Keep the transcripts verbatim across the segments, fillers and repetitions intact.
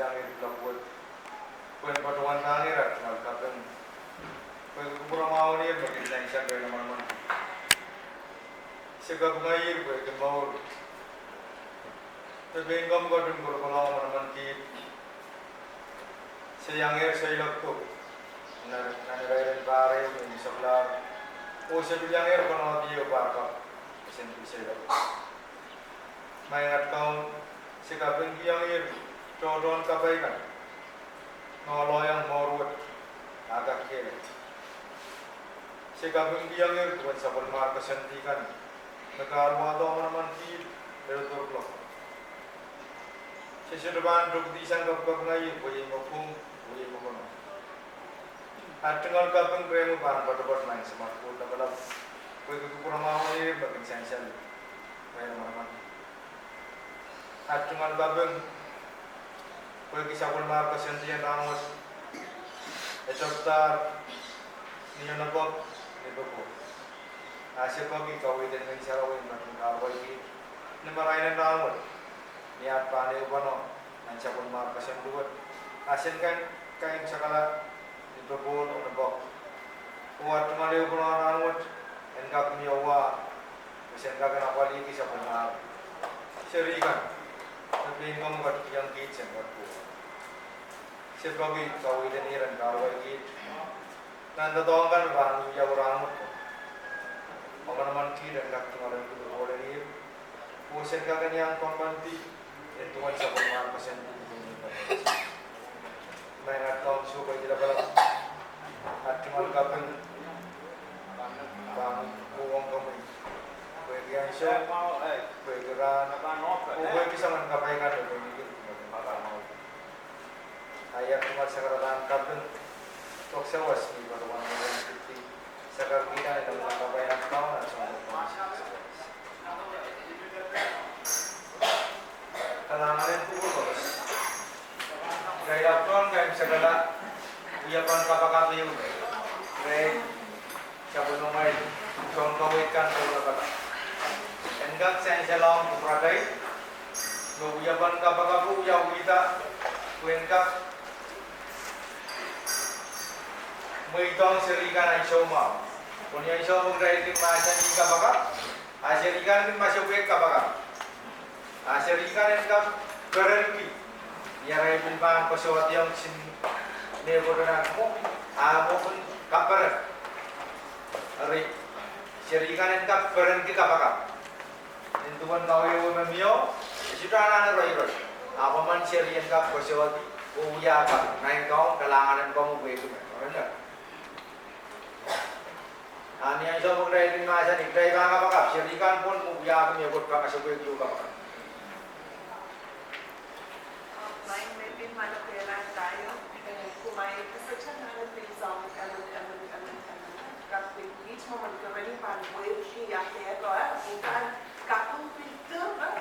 Iang ih loak wet, pwehn patohwan iang ih rak tungoal kaping. Pwehki kupwuramwahwih ih me kin sansal rehn manaman. Se kapinga ih pwehki mour. Se pein komw ketin kolokolang manaman kiht. Se iang ih seiloak ko. Nan, nan irail en pahr ehu me ni soklar. Oh se pil iang ih konohdi ehu pahr kak. Sen pil seiloak. Maing at Kaun, se kapingkihong ih tohtohn kapai kan. Ngoaloiong mour wet, a kak kehlet. Se kapingkihong ih duwen sapwellimar koasoandi kan. Me kaluwahdo manaman kiht, ire turklok. Se sohte pahn tokdi sang kapikapinga ih, pwe ih me pwung, pwe ih me kono. At tungoal kaping rehmw pahn poatopoat maing Samat Koht Lapalap. Pwehki kupwuramwahwih ih me kin sansal rehn manaman. At tungoal kaping, pwehki sapwellimar koasoandi en rahnwet. E tepdahr, ni onopok, ni popohl. A se peki kaweid en Ngehn Sarawi me kin kahluwa kiht. Ni marain en rahnwet. Ni at pahn ehupene, nan sapwellimar koasoandi wet. A sen kan, kan sakala, ni popohl, onopok. Oh at tungoal ehupene rahnwet, en kak mie wa, pwe sen kak en apwalihki sapwellimar. Seri kan, me pein komw ketikihong kiht sen kak pwung. Se peki kaweid en ih en kahluwa kiht. Nan doadoahk kan pahn wiawi rahnwet. Oh manaman kiht en kak tungoal en kupwuramwahwih ih. Oh sen kak en iang pwangpwangdi, en duwen sapwellimar koasoandi. Maing at Kaun, soh pwehki lapalap. At tungoal kaping, pahn kohwong komwi. Pwehki ansou, pwehki rahn, oh pwehki soangen kapai kan me pwehki. Ahi at tungoal sakarada en kaping, pwehki sawas ni patohwan marain kihdi, sakar kihda ni nan kapai en Kaun, ansou me Kalahngan en kupwur koaros. Irail ahpw tohn kaimwisekala, wiepen kapakap ehu. Irail, sapwellimamwail, tohn kaweid kan tohn kapakap. En kak sansalong kupwuratail, me wiepen kapakap wiawihda, pwe en kak mweidohng seri kan ansou mwahu. Pwe ni ansou me kitail kin mahsanih kapakap, a seri kan kin masepwehk kapakap. A seri kan en kak perenki. Ni arail pil pahn koasoiaiong sin mehkot nan mwo, a mwo kin kaperen. Eri, seri kan en kak perenki kapakap. Nin duwen kawehwe me mie, e sohte anahne roiroi. Ahpw emen seri en kak koasoia, oh wia kaping. Maing Kaun, kalahngan en komwi pwehki me. Amen. A ni ansou me kitail kin mahsanih, kitail pahn kapakap, seri kan pwon me wiahki mehkot kak masepwehk ehu kapakap. Maing me pil manaman, kumwail, e sohte anahne pil soang, emen, emen, emen, emen. Kak pil, each moment, kereni pahn pwehki, a kehko, eh, ukan, kaping pil dir, eh,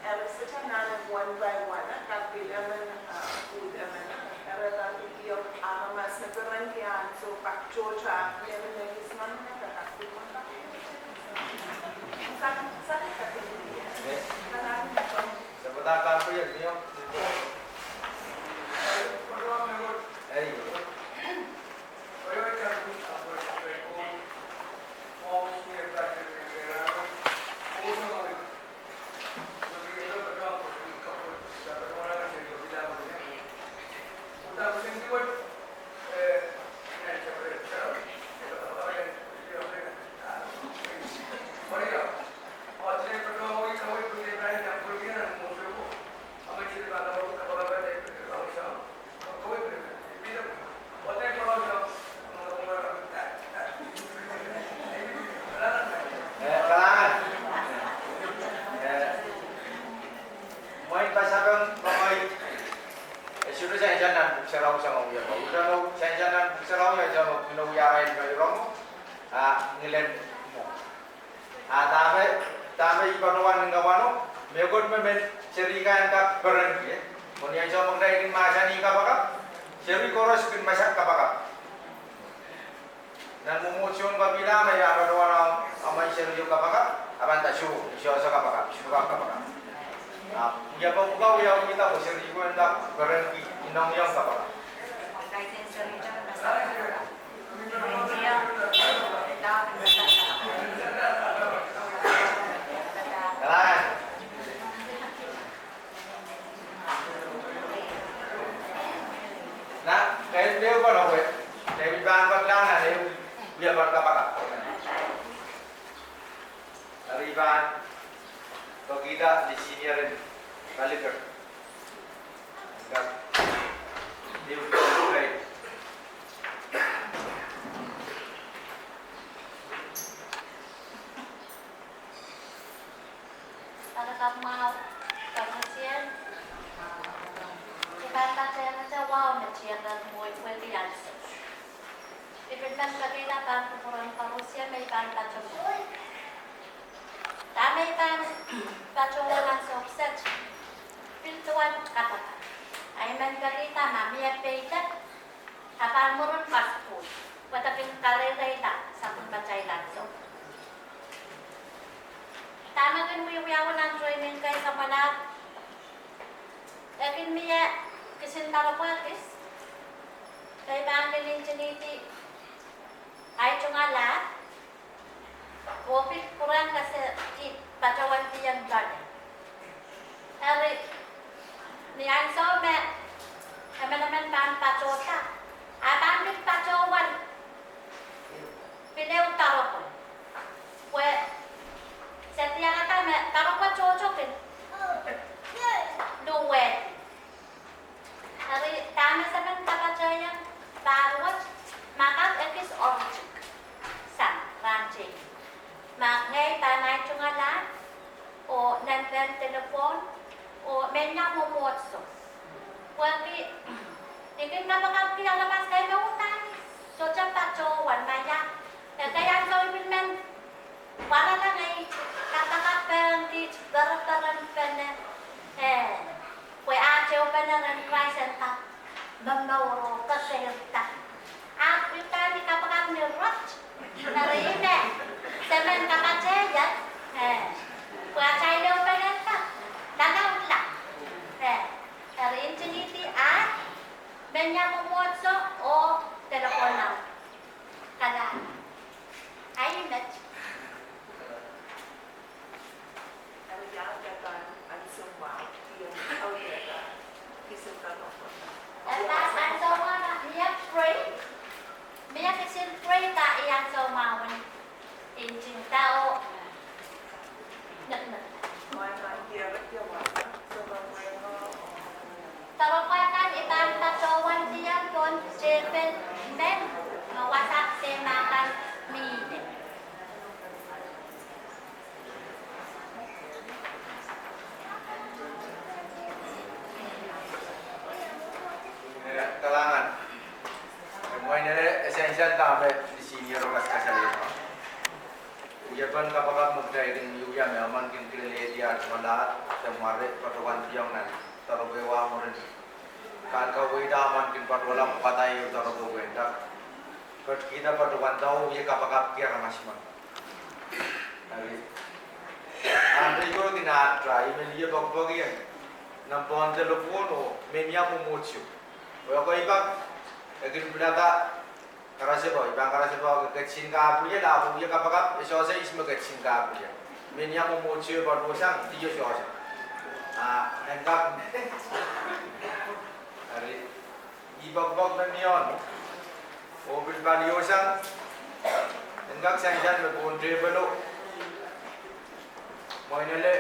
eri sohte anahne one by one, eh, kak pil emen, eh, uhd emen, eh, eri pahn pil kihong aramas me perenki ansou pak tohto, ah, emen me kis nan, eh, kak pil one by one. Sang, sang, kak pil, eh. Kalahngan en komwi. Sampah kak pil, eh, eh. Eh, kalahngan. Eh, mwein pasapeng, mwein, eh, sohte sansal nan Pwuhk Sarawi sang wia. Uhdahn sansal nan Pwuhk Sarawi, eh, sang wia, wia arail me rong, ah, ngilen mwo. A dahme, dahme I patohwan nin kapwano, mehkot me men seri kan kak perenki. Mwo ni ansou me kitail kin mahsanih kapakap, seri koaros kin masak kapakap. Nan mwomwohdiso en kapila me I patohwan ong, emen seri ehu kapakap, a pahn nda soh, sohte kapakap, sohte kak kapakap. Ia pwe pwukat wiawi kita pwe seri pwenda perenki inengieng kapakap. Nan, ken deu panowe, deu pahn pahn nan, deu, ia pahn kapakap. Eri pahn pekihda ni senior en Kaliker. Deu, deu, Eri kapw mwahu, kapw mwahu. I pahn patehng ese wahu me tiahk mwo ipwiki ansou. I pil men pekihda pahn kupwuren koarusie me I pahn patohwan. Dahme I pahn patohwan ansou kiset, pil duwen kapakap. I men pekihda ma mie peidek, a pahn mwurin kasukuhl, pwe de kin kareireila sapwellimatail ansou. Dahme kin wiawi nan training kei samwalahro, e kin mie kisin doaropwe kis, kei pahn kin ntingihdi ahi tungoal ahd, oh pil pwurehng kese patohwan diong loale. Eri, ni ansou me emenemen pahn patohda, a pahn pil patohwan pil ehu doaropwe. Pwe se diarada me doaropwe tohto kin luwehdi. Eri dahme se men kapateiong pahr wet, ma kak ekis oaritik sang rahn teikan, ma ngehi pahn ahi tungoal ahd, oh nempe en telephone, oh mehnia mwomwohdiso. Pwehki I kin kapakapki aramas kei me uhdahn sohte patohwan, ma ia, ekei ansou I pil men warala ngehi kapakap pehn kiht pereperenpene, eh, pwe aht ehupene rehn Krais en kak momour oh keseirda. Ahpw I pahn kapakap ni ret, eri ih me se men kapateiong, eh, pwe atail ehupene en kak lalaudla, eh, eri ntingihdi ahd, mehnia mwomwohdiso oh telephone number. Kalahngan. Ahi met. Eri ia pahn ansou mwahu, ia, oh, ia, kisin doaropwe. E pahn ansou mwahu, mie break. Mie kisin break, a ih ansou mwahu en ntingda oh, ne, ne. Doaropwe kan I pahn patohwan diong pohn tepel men, me wasa sehse ma kan mihmi. Kalahngan. Mwein e sansal dahme ni senior o kaskasalehiong. Wiepen kapakap me kitail kin wiewia me emen kin kilelehdi aht tungoal ahd de mware patohwan diong nan doaropwe wa mwurin. Kan kaweid emen kin patohla pwukat ehu doaropwe pwehn dak. Ketkihda patohwan da oh wie kapakapki aramas men. Eri, ahn reior kin ahd try, I men ie poakpoakiong nempe en telephone oh mehnia mwomwohdiso. Oh ekei pak, e kin pilada karasepe, I pahn karasepe, ke ketin kapwuriel, ahpw wie kapakap, e sohte ihs me ketin kapwuriel. Mehnia mwomwohdiso patohsang, di e sohte. Ah, en kak. Eri, I poakpoak me mie, oh pil paliosang, en kak sansal me pohn tepelo. Mwein ele,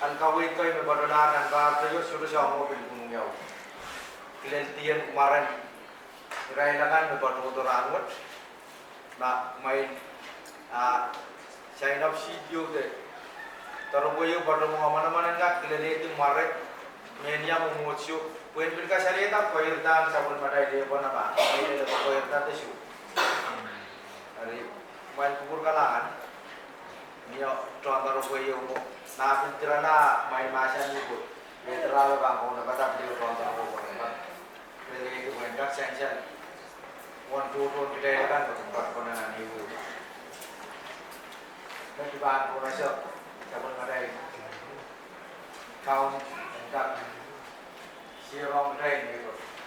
ahl kaweid kei me patohlahr nan pahr teio, sohte soangen pil pwung ieu. Kilel dien mwaren irail akan me patohdo rahnwet. Ma mwein, ah, sain op sidio de doaropwe ieu patohwan manaman en kak kilelehdi mware mehnia mwomwohdiso, pwehn pil kasalehda pweirda sapwellimatail ehupene ma, mwein ele pweirda de sou. Eri, mwein kupwur kalahngan, mie tohn doaropwe ieu mwo, ma pil dirala mwein mahsen ieu, me dirala pahn kaunopada pil tohn doaropwe ieu mwo. Pil iei pwehn dak sansal. Wen tohtohn kitail akan me kin patohwan nan ieu. Me pahn pwurehng sapwellimatail. Kaun en kak seiloak kitail mehkot.